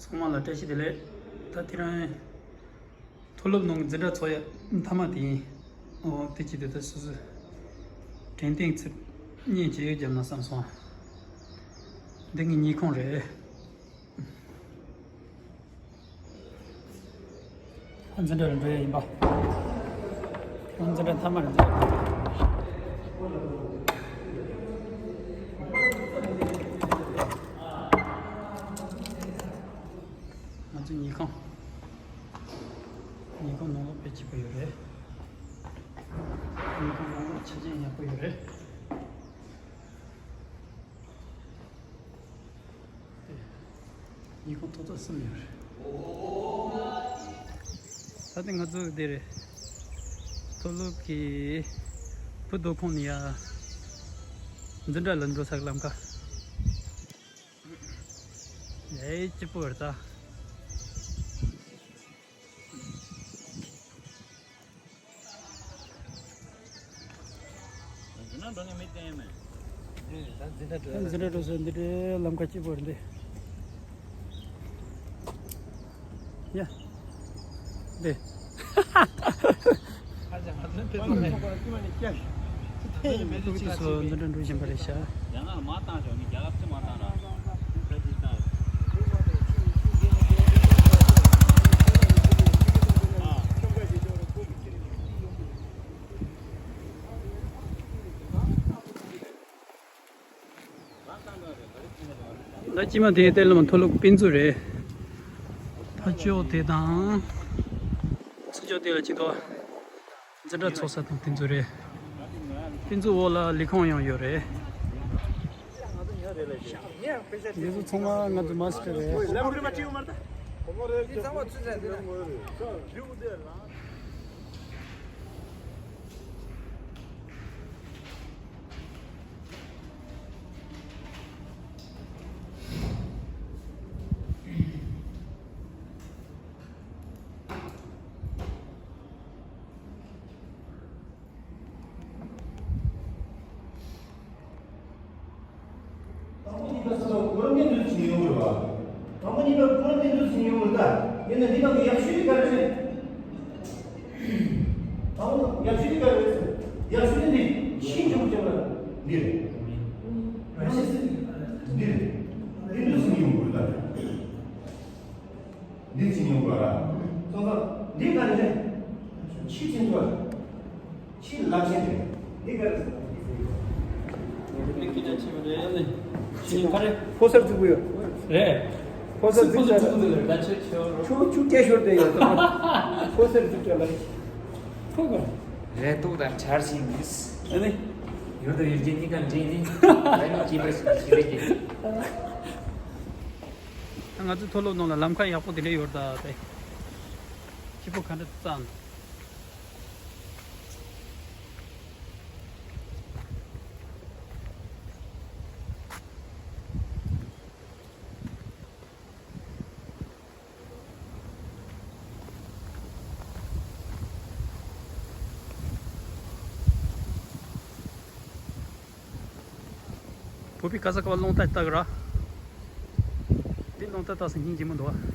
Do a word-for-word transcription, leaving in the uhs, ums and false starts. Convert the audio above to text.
ཚང་མ་ལ་བཀྲ་ཤིས་བདེ་ལེགས། ད་དེ་རིང་མཐོ་སློབ་ནང་གི་འཛིན་གྲྭ་ཚོགས་ཡ་མཐའ་མ་དེ་ཡིན། ཨོ་དེ་ཅི་དེ་ད་སོ་སོ་དྲན་རྟེན་ཚུར་བརྙན་བྱེད་ཡོད་རྒྱབ་ན་བསམ་སོང་། འདི་ངའི་ཉིན་ཁུངས་རེད། འཛིན་གྲྭ་ལ་འགྲོ་ཡ་ཡིན་པ། འཛིན་གྲྭ་མཐའ་མ་རེད། འཛིན་གྲྭ། ང་ཚོ་ཉིན་ཁང་། ཉིན་ཁང་ནང་ལོགས་དཔེ་སྐྱིད་པོ་ཡོད་རེད། ཉིན་ཁང་ནང་ལོགས་ཆ་རྐྱེན་ཡག་པོ་ཡོད་རེད། ཉིན་ཁུངས་ཐོག་ཚད་གསུམ་ཡོད་རེད། ད་ལྟ་ང་ཚོ་འདི་རེད། མཐོ་སློབ་ཀྱི་བུ་སྡོད་ཁང་ནས་ཡ་འཛིན་གྲྭ་ལ་འགྲོ་ས་གི་ལམ་ཁ། ཨེ་སྐྱིད་པོ་རེད་ད། འཛིན་གྲྭ་འགྲོ་ནས་མི་བསྟན་མེད། འཛིན་གྲྭ་འགྲོ་ས་འདི་འདྲའི་ལམ་ཁ་སྐྱིད་པོ་རེད་འདི། ཡ། འདི། ཨ་ཅག་ང་ཚོའི་ཕེབས་པ་རེད། ཕེབས་པ་རེད། ཕེབས་པ་རེད། ཕེབས་པ་རེད། ཕེབས་པ་རེད། ཕེབས་པ་རེད། ཕེབས་པ་རེད། ཕེབས་པ་རེད། ཕེབས་པ་རེད། རྒྱ་ནག་ལ་མ་བཏང་ཞོག་ངས་རྒྱ་གར་ཕྱི་མ་བཏང་ན་ཕ་ཀི་སི་ཐན། ད་ཅི་མ་དེ་ལྟ་ལ་མ་མཐོ་སློབ་དཔེ་མཛོད་རེད། ཕ་ཕྱོགས་དེ་དང་། ཚུར་ཕྱོགས་དེ་ལ་ཅིག་ཏོ། འཛིན་གྲྭ་ཚོགས་ས་དང་དེ་ཚོ་རེད། དེ་ཚོ་འོག་ལ་ལས་ཁུངས་ཡང་ཡོད་རེད། འདི་ཚོ་ཚང་མ་ང་ཚོ་མ་སི་ཊར་རེད། དང་པོ་གཉིས་ཀ་སོ་སོ་གོ་རིམ་ནས་འདུག་ཅིག་ཡོང་དགོས་པ། དང་པོ་གཉིས་ཀ་གོ་རིམ་ནས་འདུག་ཅིག་ཡོང་དགོས་ད། ཡིན་ན་འདི་ནང་གི་ཡག་ཤོས་དེ་ག་རེ་རེད། དང་པོ་ཡག་ཤོས་དེ་ག་རེ་རེད། ཡག་ཤོས་དེ་འདི་ཤིང་ཆེན་པོ་ཅན་ལ་འདི་རེད། འདི་རེད། འདི་འདུག་ཅིག་ཡོང་དགོས་ད། འདི་ཅི་ཉུང་བ་ར། སོང་ཙང་འདི་ག་རེ་རེད། ཕྱི་ཚིག་ཐོ། ཕྱི་ལག་ཆེན་རེད། འདི་ག་རེ་ཟེར་ན་འདི་ཟེར་ཡོད། ཕོ་གསར་བཙུགས་ཡོད། རེད། ཕོ་གསར་བཙུགས་ཡོད། ད་ཆུ་ཆུ་ཆུ་སྐྱེ་ཤོར་དེ་ཡོད། ཕོ་གསར་བཙུགས་ཡོད་ལ། ཕོ་ག་རེད། ཏོག་དང་ཆར་ཞིག་མིས། ཨ་ནི། ཡོད་དོ་ཡོད་རྒྱུ་གཉིས་ཀ་འདྲེས་ནི། ད་ནི་སྐྱེས་པ་ཞིག་ཞིག་རེད་ཀྱི། ང་ཚོའི་མཐོ་སློབ་ནང་ལ་ལམ་ཁ་ཡག་པོ་དེ་འདྲ་ཡོད་ད་དེ། སྐྱིད་པོ་ག་འདྲ་བཙལ་ན། བོད་པའི་ཀ་ས་ཀ་བ་རླུང་རྟ་ལྟ་གི་ར། འདི་རླུང་རྟ་ལྟ་ས་སྙིང་རྗེ་མོ་འདུག་བ།